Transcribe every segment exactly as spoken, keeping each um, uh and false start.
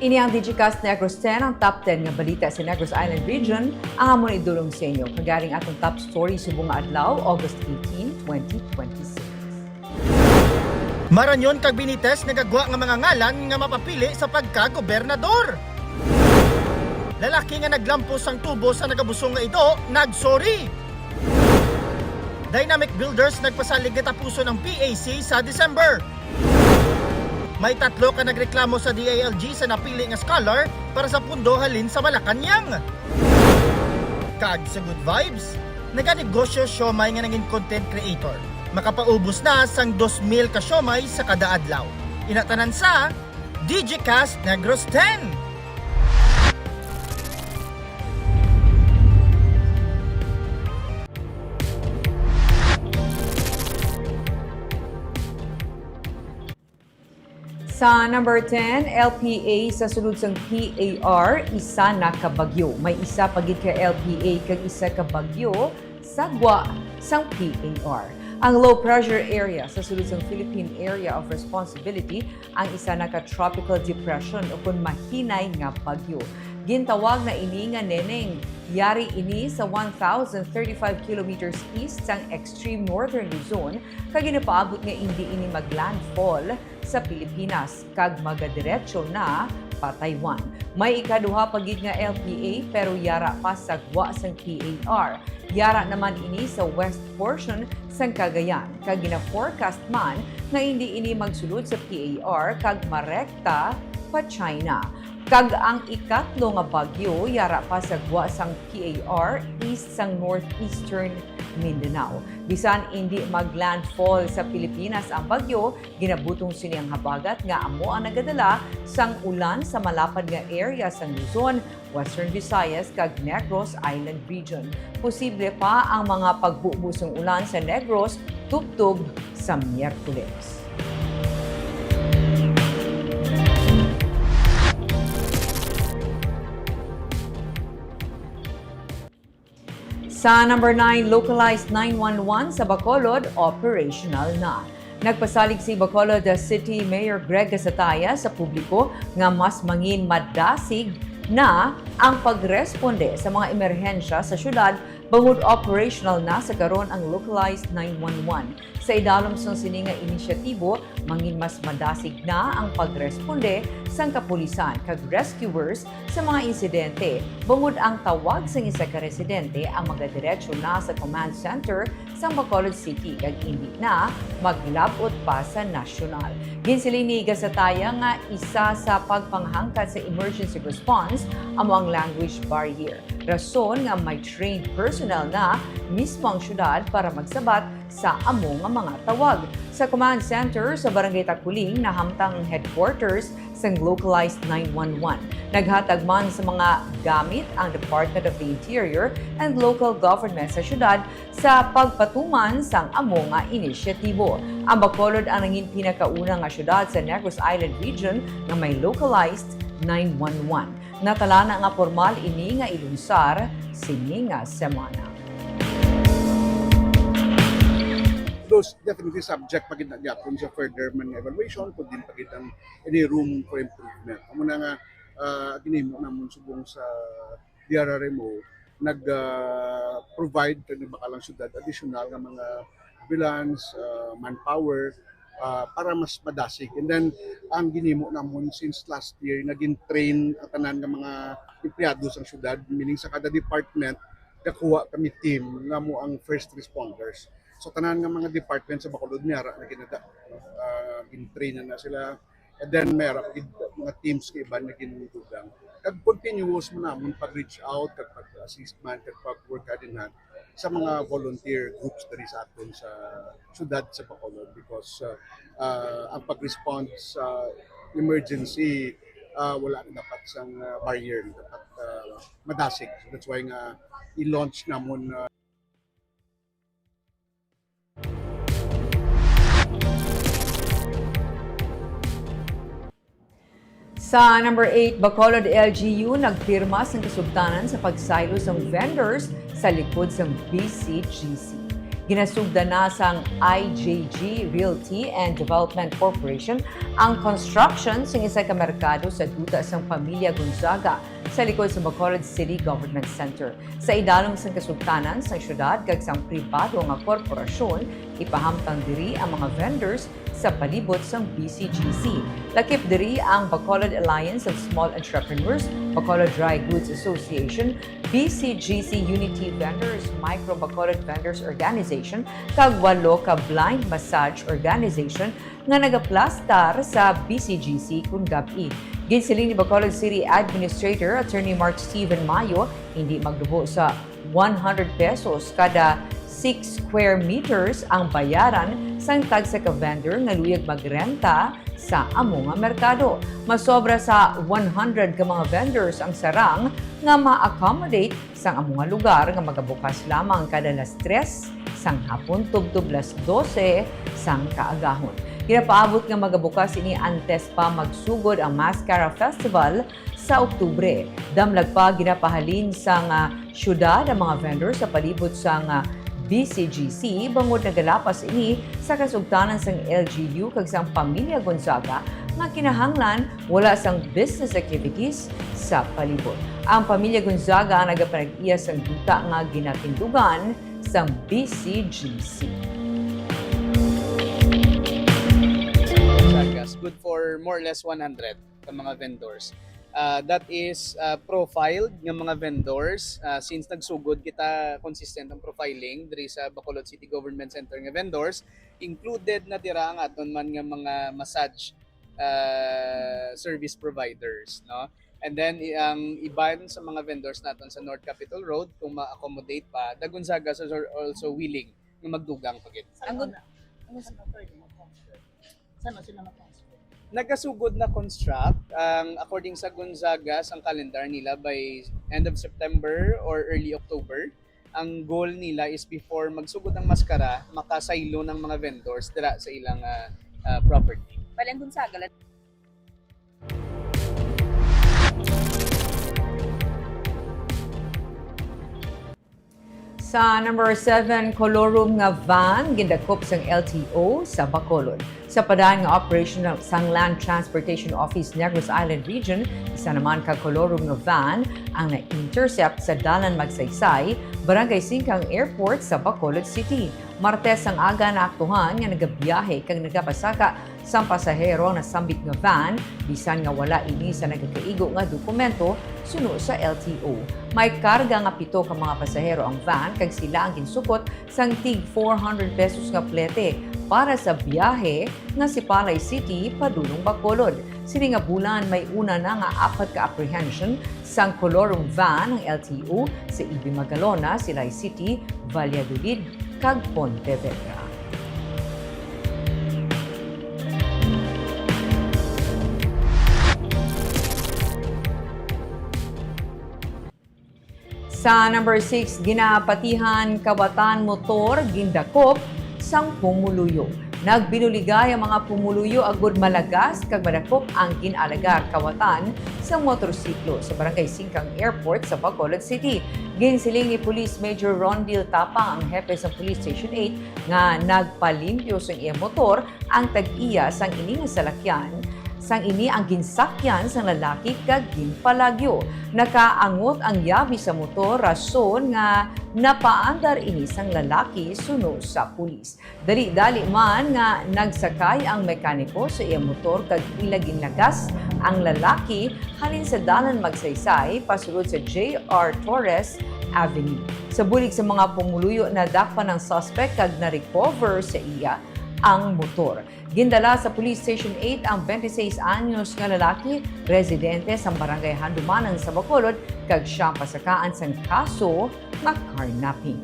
Ini ang Digicast Negros ten, ang top ten nga balita sa Negros Island Region, ang amon idulong sa inyo. Kag yari ang atong top story subong nga adlaw, August eighteen, twenty twenty-six. Marañon kag Benitez nagagwa nga mga ngalan nga mapapili sa pagkagobernador. Lalaki nga naglampos sang tubo sa nagabusong nga ido, nagsorry. Dynamic Builders nagpasalig nga tapuson ang P A C sa December. May tatlo ka nagreklamo sa D I L G sa napili nga scholar para sa pundo halin sa Malacañang. Kag sa Good Vibes, naganegosyo siomay nga nangin content creator. Makapaubos na sang dos mil ka siomay sa kada adlaw. Ina tanan sa Digicast Negros ten. Sa number ten, L P A sa sulod sang P A R, isa na ka bagyo. May isa pa gid ka L P A kag isa ka bagyo sa gwa sang P A R. Ang low pressure area sa sulod sang Philippine Area of Responsibility ang isa na ka tropical depression ukon mahinay nga bagyo. Gintawag na ini nga Neneng. Yari ini sa one thousand thirty-five kilometers east sang extreme northern Luzon, kag ginapaabot nga indi ini maglandfall sa Pilipinas, kag magadiretso na pa Taiwan. May ikaduha pa gid nga L P A, pero yara pa sa gwa sang P A R. Yara naman ini sa west portion sang Cagayan, kag gina-forecast man nga indi ini magsulod sa P A R kag marekta pa China. Kag ang ikatlo nga bagyo yara pa sa gwa sang P A R east sang northeastern Mindanao. Bisan indi mag-landfall sa Pilipinas ang bagyo, ginabutong sini ang habagat nga amo ang nagadala sang ulan sa malapad nga area sang Luzon, Western Visayas, kag Negros Island Region. Posible pa ang mga pagbubo sang ulan sa Negros tubtob sa Miyerkules. Sa number nine, localized nine one one sa Bacolod, operational na. Nagpasalig si Bacolod City Mayor Greg Gasataya sa publiko nga mas mangin madasig na ang pagresponde sa mga emerhensya sa syudad, bangod operational na sa karon ang localized nine one one. Sa idalom sang sini nga inisyatibo, mangin mas madasig na ang pagresponde sang kapulisan kag rescuers sa mga insidente, bangod ang tawag sang isa ka residente ang magadiretso na sa command center sang Bacolod City kag indi na maglab-ot pa sa nasyonal. Ginsiling ni Gasataya nga isa sa pagpanghangkat sa emergency response amo ang language barrier, rason nga may trained personnel na mismo ang syudad para magsabat sa amo nga mga tawag. Sa command center sa Barangay Taculing, nahamtang ang headquarters sang localized nine one one. Naghatag man sa mga gamit ang Department of the Interior and local government sa syudad sa pagpatuman sang amo nga inisyatibo. Ang Bacolod ang nangin pinakauna nga syudad sa Negros Island Region nga may localized nine one one. Natala na nga pormal ini nga ilunsar sini nga semana. Those definitely subject pa gid na gyapon sa further man nga evaluation, kung din pa gid ang any room for improvement. Amo na nga, ah, ginhimo namon subong sa D R R M O, nag, ah, provide kag nagbakal ang syudad additional nga mga ambulance, ah, manpower, ah, para mas madasig. And then, ang ginhimo namon since last year, nga gin-train ang tanan nga mga empleyado sang syudad, meaning sa kada department, gakuha kami team nga amo ang first responders. So, tanan nga mga department sa Bacolod, may ara na ginada, ah, gin-train na, na sila. And then, may ara pa gid mga teams nga iban nga gindugang. Kag continuous man namon pag-reach out, kag pag-assist man, kag pag-work hand in hand sa mga volunteer groups diri sa aton sa syudad sa Bacolod, because, ah, ah, ang pag-respond sa emergency, ah, wala na dapat sang, ah, barrier, dapat, ah, madasig. So that's why nga i-launch namon, ah, Sa number eight, Bacolod L G U nagpirma sang kasugtanan sa pagsaylo sang vendors sa likod sang B C G C. Ginasugdan na sang I J G Realty and Development Corporation ang construction sing isa ka merkado sa duta sang Pamilya Gonzaga sa likod sa Bacolod City Government Center. Sa idalom sang kasugtanan sang syudad kag sang pribado nga korporasyon, ipahamtang diri ang mga vendors sa palibot sang B C G C. Lakip diri ang Bacolod Alliance of Small Entrepreneurs, Bacolod Dry Goods Association, B C G C Unity Vendors, Micro Bacolod Vendors Organization, kag walo ka blind massage organization nga nagaplastar sa B C G C kon gab-i. Ginsiling ni Bacolod City Administrator Attorney Mark Steven Mayo, hindi maglubo sa one hundred pesos kada six square meters ang bayaran sang tagsa ka vendor nga luyag magrenta sa amo nga merkado. Masobra sa one hundred ka mga vendors ang sarang nga ma-accommodate sang amo nga lugar nga magabukas lamang kada alas tres sang hapon tubtob alas dose sang kaagahon. Ginapaabot nga magabukas ini antes pa magsugod ang Mascara Festival sa Oktubre. Damlag pa ginapahalin sang, ah, syudad ang mga vendor sa palibot sang, ah, B C G C bangod nagalapas ini sa kasugtanan sang L G U kag sang Pamilya Gonzaga nga kinahanglan wala sang business activities sa palibot. Ang Pamilya Gonzaga ang nagapanag-iya sang duta nga ginatindugan sang B C G C. Gonzagas, good for more or less one hundred ka mga vendors. Uh, that is uh, profiled nga mga vendors. Uh, since nagsugod kita consistent ang profiling diri sa Bacolod City Government Center nga vendors, included na dira ang aton man nga mga massage uh, service providers, no? And then i- ang iban sa mga vendors naton sa North Capitol Road, kung ma-accommodate pa, the Gonzagas are also willing nga magdugang pa gid. Ang gun- Ano sa pwede mag-transfer? Saan na sila mag-transfer? Nagasugod na construct ang, according sa Gonzaga, sang calendar nila, by end of September or early October. Ang goal nila is before magsugod ang maskara, makasaylo ng mga vendors dira sa ilang ah, ah, property. Bali ang Gonzaga lang. Sa number seven, kolorum nga van gindakop sang L T O sa Bacolod. Sa padayon nga operation sang Land Transportation Office Negros Island Region, isa naman ka kolorum nga van ang na-intercept sa Dalan Magsaysay, Barangay Singkang Airport sa Bacolod City. Martes ang aga naaktuhan nga nagabiyahe kag nagapasaka sang pasahero ang nasambit nga van, bisan nga wala ini sa nagakaigo nga dokumento suno sa L T O. May karga nga pito ka mga pasahero ang van kag sila ang ginsukot sang tig four hundred pesos nga plete para sa biyahe nga Sipalay City padulong Bacolod. Sini nga bulan may una na nga apat ka apprehension sang kolorum van ang L T O sa Ibi Magalona, Silay City, Valladolid, kag Pontevedra. Sa number six, ginapatihan kawatan motor gindakop sang pumuluyo. Nagbinuligay ang mga pumuluyo agud malagas kag madakop ang gin-alegar kawatan sa motorsiklo sa Barangay Singkang Airport sa Bacolod City. Ginsiling ni Police Major Rondil Tapang, ang hepe sa Police Station eight, nga nagpalimpyo sang iya motor ang tag-iya sang ini nga salakyan. Sang ini ang ginsakyan sang lalaki kag ginpalagyo. Nakaangot ang yabi sa motor, rason nga napaandar ini sang lalaki suno sa pulis. Dali-dali man nga nagsakay ang mekaniko sa iya motor kag ila ginlagas ang lalaki halin sa Dalan Magsaysay pasulod sa J R Torres Avenue. Sa bulig sa mga pumuluyo, nadakpan ang suspect kag na-recover sa iya ang motor. Gindala sa Police Station eight ang twenty-six anyos nga lalaki, residente sa Barangay Handumanan sa Bacolod, kag siya pasakaan sang kaso nga carnapping.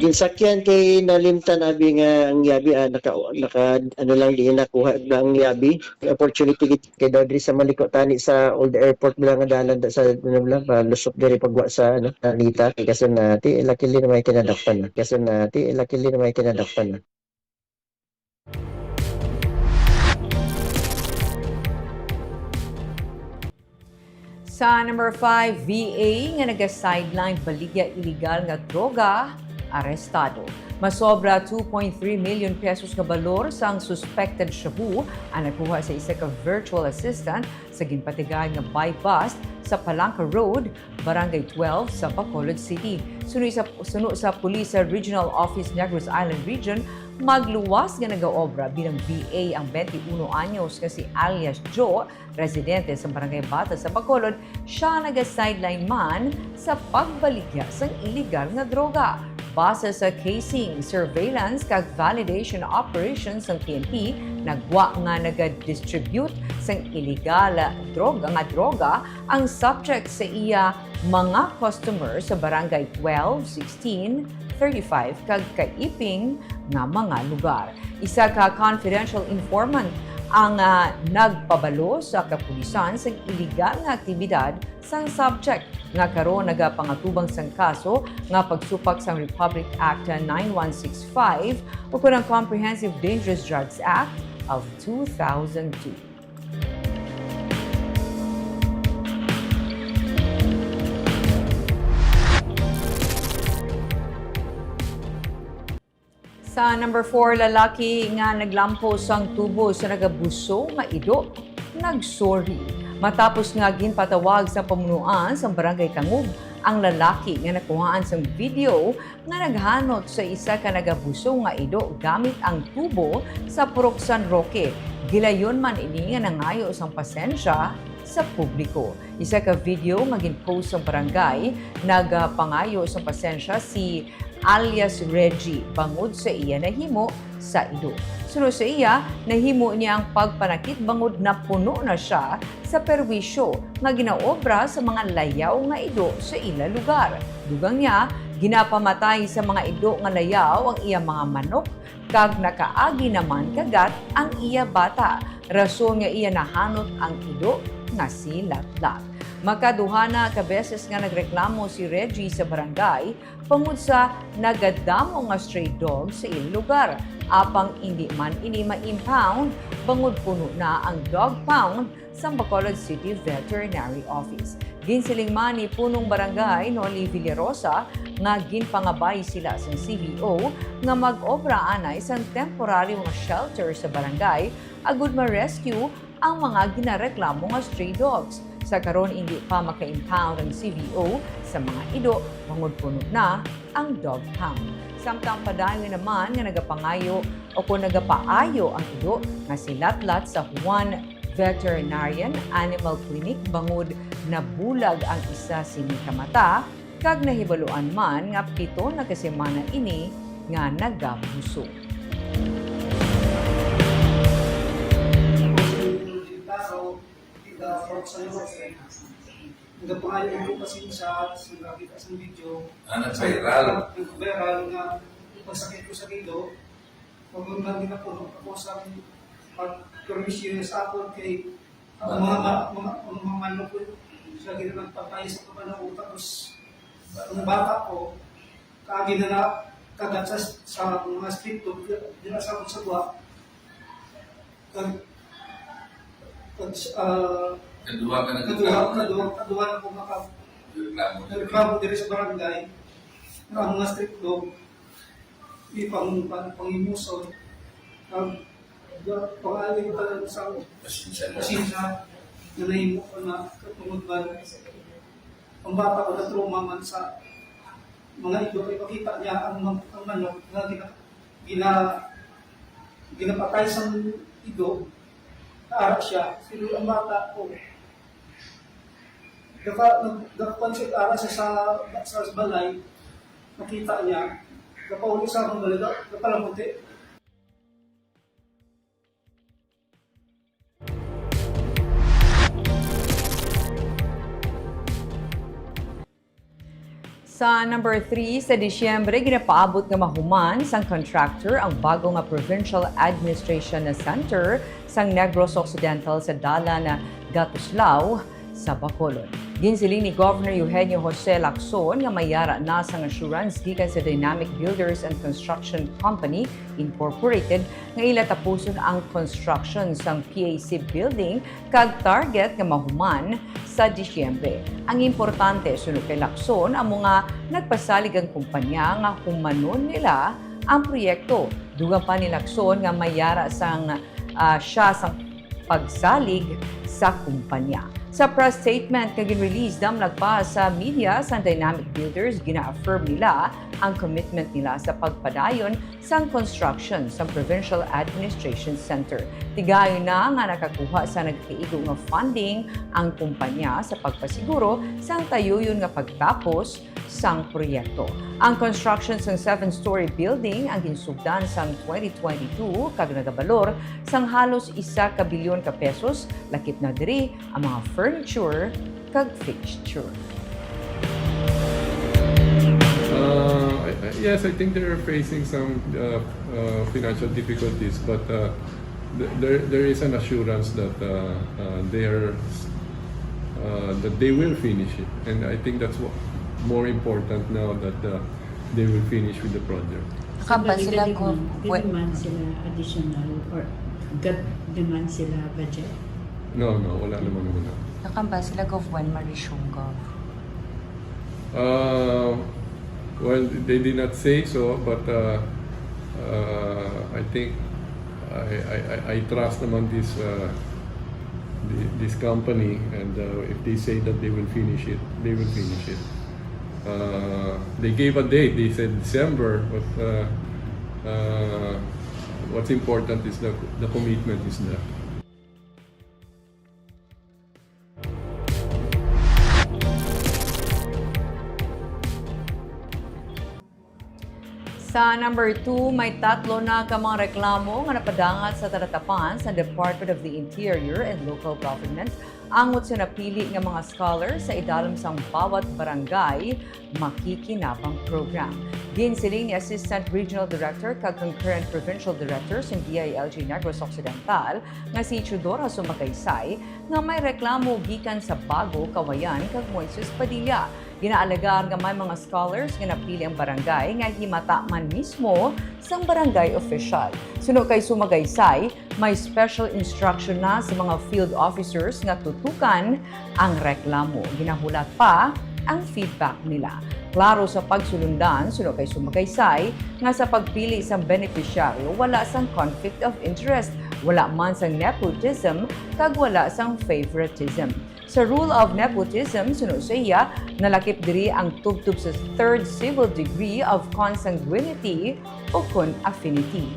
Ginsakyan kay nalimtan abi nga ang yabi ah, naka, naka ano lang di nakuha na ang yabi. Opportunity kay daw diri sa maliko tani sa old airport bala nga dalan sa ano bala palusot diri pagwa sa ano Anita. Kaso na ti luckily na may kinadakpan. Kaso na ti luckily na may kinadakpan. Sa number five, V A nga naga-sideline baligya iligal nga droga, arestado. Masobra two point three million pesos nga balor sang suspected shabu ang nakuha sa isa ka virtual assistant sa ginpatigayon nga buy-bust sa Palangka Road, Barangay twelve sa Bacolod City. Suno sa, suno sa Pulis sa Regional Office Negros Island Region, magluwas nga nagaobra bilang V A ang twenty-one anyos nga si alias Joe, residente sa Barangay Bata sa Bacolod. Siya naga-sideline man sa pagbaligya sang iligal nga droga. Base sa casing, surveillance kag validation operations sang P N P, nagwa nga naga-distribute sang iligal droga nga droga ang subject sa iya mga customer sa Barangay twelve, sixteen, thirty-five kag Kaiping nga mga lugar. Isa ka confidential informant ang, ah, nagpabalo sa kapulisan sa iligal nga aktibidad sang subject nga karon nagapangatubang sang kaso nga pagsupak sang Republic Act nine one six five ukon ang Comprehensive Dangerous Drugs Act of two thousand two. Sa number four, lalaki nga naglampo sang tubo sa nagabuso nga ido, nagsorry. Matapos nga ginpatawag sa pamunuan sa Barangay Tangub ang lalaki nga nakuhaan sang video nga naghanot sa isa ka nagabuso nga ido gamit ang tubo sa Purok San Roque. Gilayon man ini nga nangayo sang pasensya sa publiko. Isa ka video nga gin-post sa barangay nagapangayo sang pasensya si alias Reggie bangod sa iya nahimo sa ido. Suno sa iya, nahimo niya ang pagpanakit bangod napuno na sia sa perwisyo nga ginaobra sa mga layaw nga ido sa ila lugar. Dugang niya, ginapamatay sa mga ido nga layaw ang iya mga manok kag nakaagi naman kagat ang iya bata, rason nga iya nahanot ang ido nga si Latlat. Makaduha na ka beses nga nagreklamo si Reggie sa barangay bangod sa nagadamo nga stray dog sa ila lugar, apang indi man ini ma-impound bangod puno na ang dog pound sang Bacolod City Veterinary Office. Ginsiling man ni Punong Barangay Noli Villarosa nga ginpangabay sila sang C V O nga mag-obra anay sang temporaryo nga shelter sa barangay agud ma-rescue ang mga ginareklamo nga stray dogs. Sa karon, indi pa maka-impound ang C V O sa mga ido bangod puno na ang dog pound. Samtang padayon naman nga nagapangayo o kon nagapaayo ang ido nga si Latlat sa Juan Veterinarian Animal Clinic bangod nabulag ang isa sini ka mata, kag nahibaluan man nga pito na ka semana ini nga nagabuso. Nagapangayo ko pasensya sa nakita sa video. Ah, nag-viral. Nag-viral nga pagsakit ko sa ido. Pag-undan din ako, no? Ako sa pag-permisyon sa ako kay ang mga, ma-, mga, ang mga manok ko, siya gina nagpatay sa kabanao. Tapos, ang bata ko, kaagi na na, kagat sa, sa mga street dog, di na sa akong sagwa. Kag, kag, ah, Kaduha ka na kaduha, kaduha, kaduha na ko maka-, Reklamo. Reklamo diri sa barangay. Nga ang mga street dog, di pang, pang, pangimuson. Ang, pangayo pa lang sa Pasensya na. Pasensya na nahimo ko na katungod ba ang bata ko na trauma man sa mga ido, ipakita niya ang, ang manok nga gina-, gina-, ginapatay sa ido, naara siya. Pero ang bata ko, naka-, nag-, nakakuan siya, ara siya sa, sa balay, nakita niya, nakauli sa akong balay, naka-, nakalamuti. Sa number three, sa Disyembre, ginapaabot nga mahuman sang contractor ang bago nga Provincial Administration na Center sang Negros Occidental sa Dalan Gatuslao, sa Bacolod. Ginsiling ni Governor Eugenio Jose Lacson nga may yara na sang assurance gikan sa Dynamic Builders and Construction Company Incorporated nga ila tapuson ang construction sang P A C building kag target nga mahuman sa Disyembre. Ang importante, suno kay Lacson, amo nga nagpasalig ang kumpanya nga humanon nila ang proyekto. Dugang pa ni Lacson nga may yara sang, ah, siya sang pagsalig sa kumpanya. Sa press statement nga gin-release damlag pa sa media sang Dynamic Builders, gina-affirm nila ang commitment nila sa pagpadayon sang construction sang Provincial Administration Center. Tigayon na nga nakakuha sa nagakaigo nga funding ang kumpanya sa pagpasiguro sang tayuyon nga pagtapos sang proyekto. Ang construction sang seven-story building ang ginsugdan sang twenty twenty-two kag nagabalor sang halos isa ka bilyon ka pesos, lakip na diri ang mga furniture kag fixture. Uh, I- I- yes, I think they're facing some uh, uh, financial difficulties, but uh, th- there there is an assurance that uh, uh, they are uh, that they will finish it, and I think that's what more important now, that uh, they will finish with the project. Nakambal So, sila nag-demand- kung pwe- nag-demand sila additional or nag-demand sila budget? No, no, wala namang muna. Nakambal sila, Gov, when ma-resume, Gov? Uh, well, they did not say so, but uh, uh, I think I, I, I- I trust naman this uh, thi- this company, and uh, if they say that they will finish it, they will finish it. Uh, they gave a date. They said December, but uh, uh, what's important is the the commitment is there. Sa number two, may tatlo na ka mga reklamo nga napadangat sa talatapan sa Department of the Interior and Local Government angot sa napili nga mga scholars sa idalom sang Bawat Barangay Makikinabang Program. Ginsiling ni Assistant Regional Director kag Concurrent Provincial Director sang D I L G Negros Occidental nga si Teodora Sumagaysay nga may reklamo gikan sa Bago, Kawayan kag Moises Padilla. Ginaalegar nga may mga scholars nga napili ang barangay nga himata man mismo sang barangay official. Suno kay Sumagaysay, may special instruction na sa mga field officers nga tutukan ang reklamo. Ginahulat pa ang feedback nila. Klaro sa pagsulundan, suno kay Sumagaysay, nga sa pagpili sang benepisyaryo wala sang conflict of interest, wala man sang nepotism, kag wala sang favoritism. Sa rule of nepotism, suno sa iya, nalakip diri ang tubtob sa third civil degree of consanguinity o kon affinity.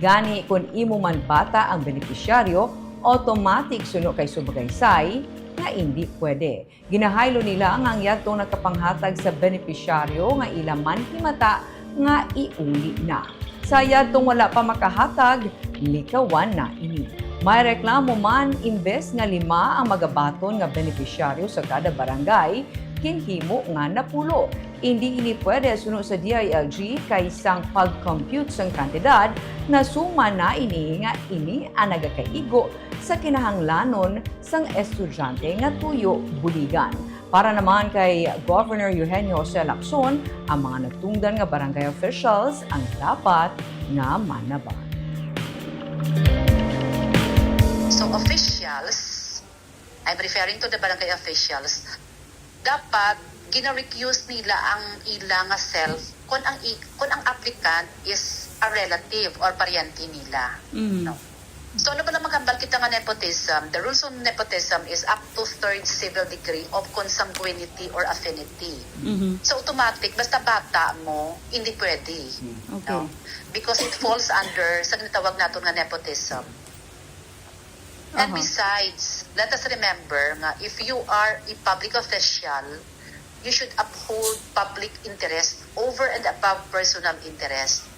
Gani, kon imo man bata ang benepisyaryo, automatic, suno kay Sumagaysay, nga indi pwede. Ginahaylo nila nga ang yadtong nakapanghatag sa benepisyaryo nga ila man himata nga iuli na. Sa yadtong wala pa makahatag, likawan na ini. May reklamo man, imbes nga lima ang magabaton nga benepisyaryo sa kada barangay, ginhimo nga napulo. Indi ini pwede, suno sa D I L G, kay sang pag-compute sang kantidad, nasuma na ini nga ini ang nagakaigo sa kinahanglanon sang estudyante nga tuyo buligan. Para naman kay Governor Eugenio Jose Lacson, ang mga natungdan nga barangay officials ang dapat nga manabang. So officials, I'm referring to the barangay officials, dapat gina-recuse nila ang ila nga self kung ang i- kung ang applicant is a relative or paryente nila. Mm. No? So ano ba na magambal kita nga nepotism? The rules of nepotism is up to third civil degree of consanguinity or affinity. Mhm. So automatic, basta bata mo, hindi pwede. Okay. No? Because it falls under sa ginatawag naton nga nepotism. And Aha. Besides, let us remember nga if you are a public official, you should uphold public interest over and above personal interest.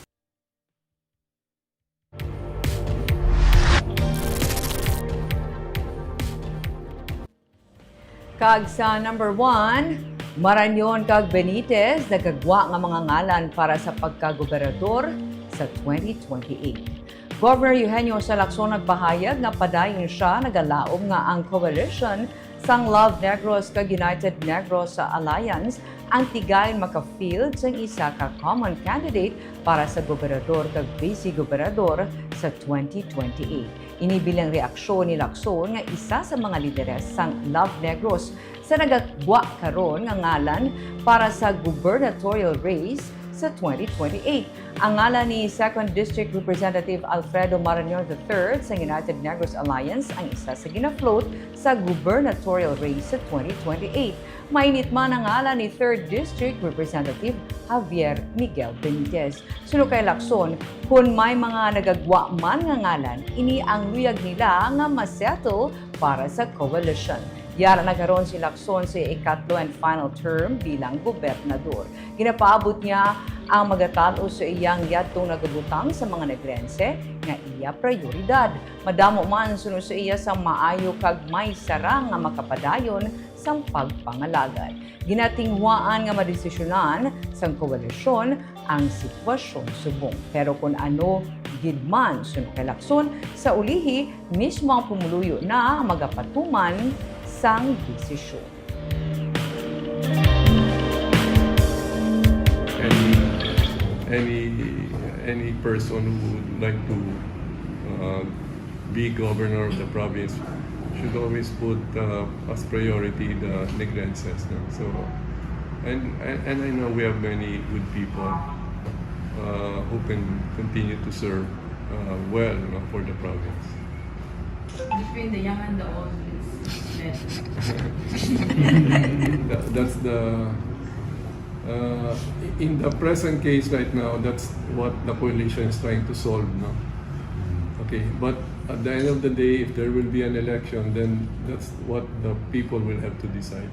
Kag sa number one, Marañon kag Benitez nagagwa nga mga ngalan para sa pagkagobernador sa twenty twenty-eight. Governor Eugenio Jose Lacson nagpahayag nga padayon siya nagalaom nga ang coalition Sang Love Negros kag United Negros Alliance ang tigayon maka-field sang isa ka common candidate para sa gobernador kag vice-gobernador sa twenty twenty-eight. Ini bilang reaksyon ni Lacson nga isa sa mga lideres sang Love Negros sa nagagwa karon nga ngalan para sa gubernatorial race sa twenty twenty-eight. Ang ngalan ni Second District Representative Alfredo Marañon the third sa United Negros Alliance ang isa sa gina-float sa gubernatorial race sa twenty twenty-eight. Mainit man ang ngalan ni Third District Representative Javier Miguel Benitez. Suno kay Lacson, kun may mga nagagwa man nga ngalan, ini ang luyag nila nga ma-settle para sa coalition. Yara na karon si Lacson sa iya ikatlo and final term bilang gobernador. Ginapaabot niya ang magatan-o sa iyang yadtong nagabutang sa mga Negrense nga iya prioridad. Madamo man suno sa iya sang maayo kag may sarang nga makapadayon sang pagpangalagad. Ginatinguhaan nga madesisyonan sang koalisyon ang sitwasyon subong. Pero kun ano gid man, suno kay Lacson, sa ulihi mismo ang pumuluyo na ang magapatuman sang desisyon. Any, any, any person who would like to uh, be governor of the province should always put uh, as priority the Negrenses. No? So, and, and and I know we have many good people uh, who can continue to serve uh, well, no, for the province. Between the young and the old, it's better. That, that's the uh, in the present case right now, that's what the coalition is trying to solve, no? Okay, but at the end of the day, if there will be an election, then that's what the people will have to decide.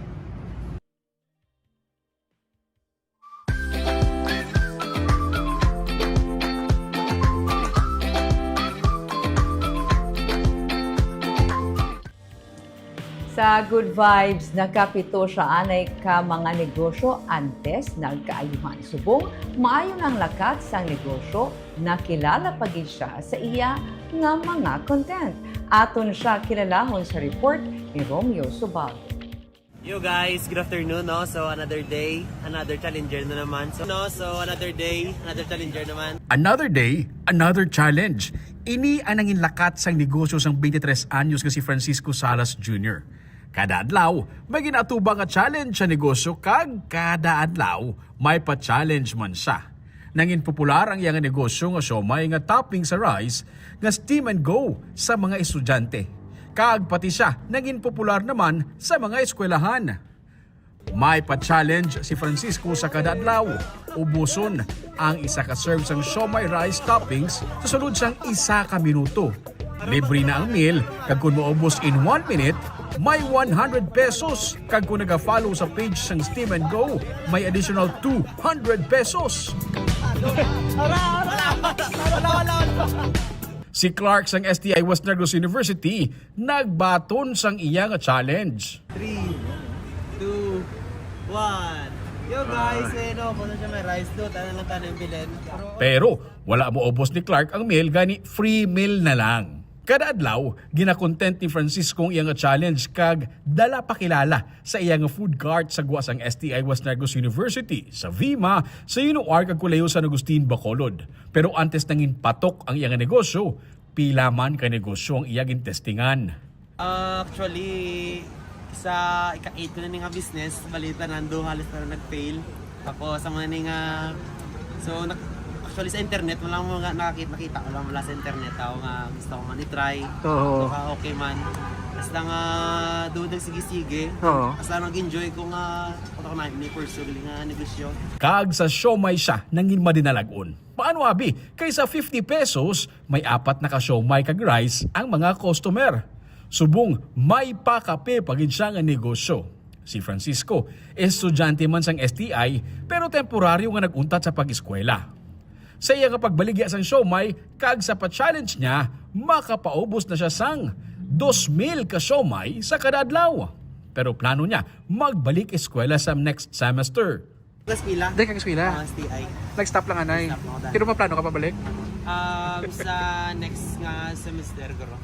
Sa Good Vibes, nakapito siya anay ka mga negosyo antes nagkaayuhan. Subong maayo na ang lakat sang negosyo, nakilala pa gid siya sa iya nga mga content. Aton siya kilalahon sa report ni Romeo Subago. Yo guys, good afternoon, no? So another day, another challenger na naman. So no, so another day, another challenger naman. Another day, another challenge. Ini ang nangin lakat sang negosyo sang twenty-three anyos nga si Francisco Salas Junior. Kada adlaw, may ginaatubang nga challenge sa negosyo kag kada adlaw may pa-challenge man siya. Nangin popular ang iya nga negosyo nga siomay nga topping sa rice nga steam and go sa mga estudyante. Kag pati siya nangin popular naman sa mga eskwelahan. May pa-challenge si Francisco sa kada adlaw. Ubuson ang isa ka serve sang siomay rice toppings sa sulod sang isa ka minuto. Libre na ang meal, kag kung maubos in one minute, may one hundred pesos. Kag kung nag-follow sa page sang Steam and Go, may additional two hundred pesos. Si Clark sang S T I West Negros University nagbaton sang iya nga challenge. Three, two, one. Yo guys, eh no, kung siya may rice doon, ano lang tayo bilhin. Pero, Pero wala maubos ni Clark ang meal gani free meal na lang. Kada adlaw, ginakontent ni Francisco ang iya nga challenge kag dala pakilala sa iya nga food cart sa gwa sang S T I West Negros University, sa VIMA, sa UNOAR kag Kolehiyo San Agustin, Bacolod. Pero antes nangin patok ang iya nga negosyo, pila man ka negosyo ang iya gintestingan. Ah, actually, sa ika-eight ko na ni nga business, balita nando halos na nag-fail. Tapos ang mga ni nga, so nak- actually sa internet wala mo nga nakakita, nakita ko lang wala sa internet ako nga gusto ko man i-try. Oo. So ka okay man. Basta nga duod ang sige-sige. Oo. Basta nag-enjoy ko nga ako na ni pursue gali nga negosyo. Kag sa siomay siya nangin madinalag-on. Paano abi? Kay sa fifty pesos, may apat na ka siomay kag rice ang mga customer. Subong may pakape pa gid siya nga negosyo. Si Francisco, estudyante man sang S T I, pero temporaryo nga nag-untat sa pag-eskwela. Sa iya nga pagbaligya sang siomay kag sa pa-challenge niya, makapaubos na siya sang dos mil ka siomay sa kada adlaw. Pero plano niya magbalik eskwela sa next semester. Eskwela. Di ka eskwela? Ah, S T I. Nag-stop lang anay. Nag-stop lang ako dati. Pero may plano ka pabalik? Um, sa next nga semester, guro.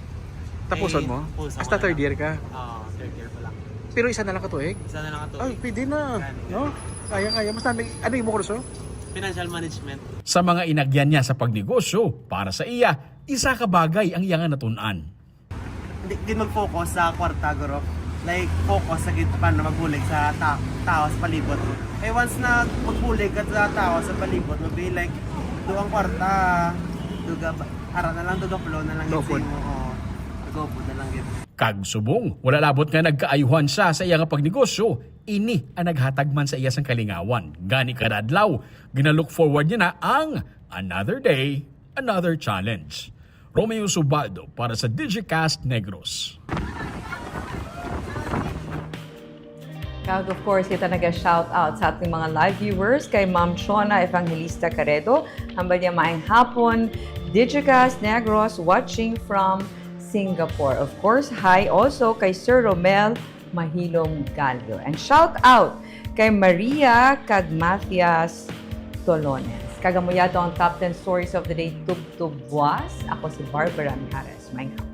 Tapuson Eh, mo? tapuson ko Hasta na third lang. Year ka? Oo, third year pa lang. Pero isa na lang ka tuig? Isa na lang ka Ay, tuig. Pwede na. Gani. No? Kaya, kaya. Mas dami, ano yung kurso? Financial management. Sa mga inagyan niya sa pagnegosyo, para sa iya, isa ka bagay ang iya nga natun-an. Hindi gid mag-focus sa kwarta, guro. Like, focus sa gid paano magbulig sa ta- tao sa palibot. Kay once na magbulig ka sa tao sa palibot, mabi like, do ang kwarta, duga ba, ara na lang, duga flow na lang gid sa Gopod. imo. Oo. Gopod na lang gid. Kag subong, wala labot nga nagkaayuhan siya sa iya nga pagnegosyo, ini ang naghatag man sa iya sang kalingawan. Gani kada adlaw, gina-look forward niya na ang another day, another challenge. Romeo Subaldo para sa Digicast Negros. Kag of course, kita naga-shout out sa ating mga live viewers, kay Ma'am Chona Evangelista Caredo, hambal niya, "Maayong hapon, Digicast Negros, watching from Singapore." Of course, hi also kay Sir Romel Mahilom Gallo. And shout out kay Maria kag Mathias Tolones. Kag amo yato ang top ten stories of the day, tubtob buas. Ako si Barbara Mijares. Maayong hapon.